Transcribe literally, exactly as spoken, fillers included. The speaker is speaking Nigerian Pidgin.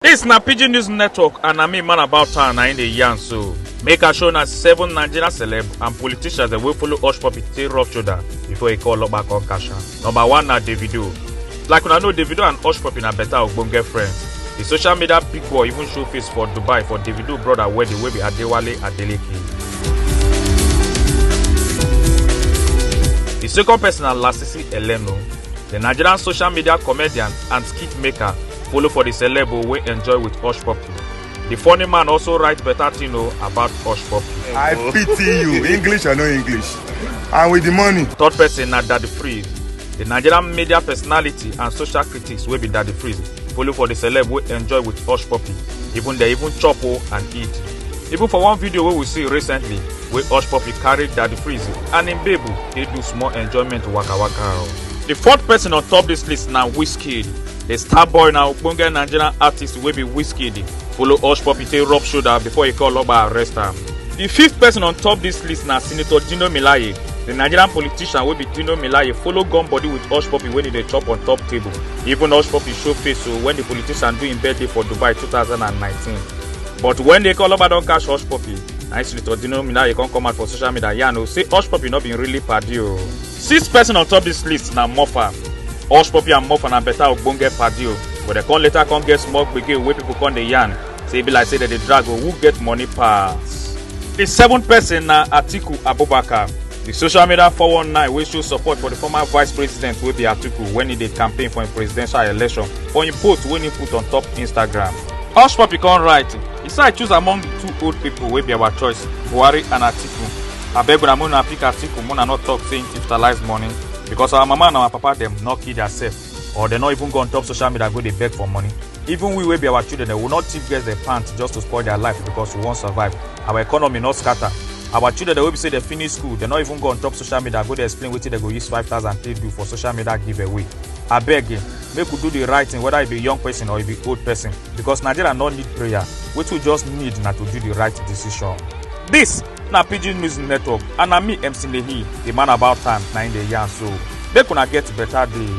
Dis na Pidgin News Network and na me, man about town, na im dey yarn so. Make I show una seven Nigerian celeb and politicians dem wey follow Hush Puppy take rub shoulder before e call Oloba come cash am. Number one na Davido. Like una know, Davido and Hush Puppy na better ogbonge friends. The social media big boy even show face for Dubai for Davido brother wedding wey be Adewale Adeleke. The second person na Lasisi Elenu. The Nigerian social media comedian and skit maker follow for the celeb o wey enjoy with Hush Puppy. The funny man also write better thing o about Hush Puppy. I pity you. English or no English? And with the money. Third person na Daddy Freeze. The Nigerian media personality and social critics wey be Daddy Freeze follow for the celeb wey enjoy with Hush Puppy. Even they even chop o and eat. Even for one video wey we see recently, wey Hush Puppy carry Daddy Freeze and im babe o take do small enjoyment waka waka o. The fourth person on top this list na Wizkid. The star boy na ogbonge Nigerian artist wey be Wizkid follow Hush Puppy take rub shoulder before e call Oloba arrest am. The fifth person on top this list na Senator Dino Melaye. The Nigerian politician wey be Dino Melaye follow gum body with Hush Puppy when e dey chop on top table. Even Hush Puppy show face o when the politician do im birthday for Dubai two thousand and nineteen. But when they call Oloba don cash Hush Puppy, na im Senator Dino Melaye come come out for social media yarn o say Hush Puppy no bin really padi o. Sixth person on top this list na Muffa. Hush Puppy and Muffa na better ogbonge padi o, but dem come later come get small gbege wey people come dey yarn say e be like say dem dey drag o who get money pass. The seventh person na Atiku Abubakar. The social media four one nine wey show support for the former vice president wey be Atiku when e dey campaign for im presidential election for im post wey e put on top Instagram. Hush Puppy come write, e say, "I choose among the two old people wey be our choice, Buhari and Atiku. Abeg una, make una pick Atiku, make una no talk say im thief talize money, because our mama and our papa dem no kill their self, or dem no even go on top social media go dey beg for money. Even we wey be our children dem, we no thief girls dem pants just to spoil their life because we wan survive. Our economy no scatter. Our children dem wey be say dem finish school, dem no even go on top social media go dey explain wetin dem go use five thousand take do for social media giveaway. Abeg, eh, make we do the right thing, whether you be young person or you be old person, because Nigeria no need prayer. Wetin we just need na to do the right decision." This na Pidgin News Network, and na me, M C Nehi, the man about time, na im dey yarn so. Make una get better day.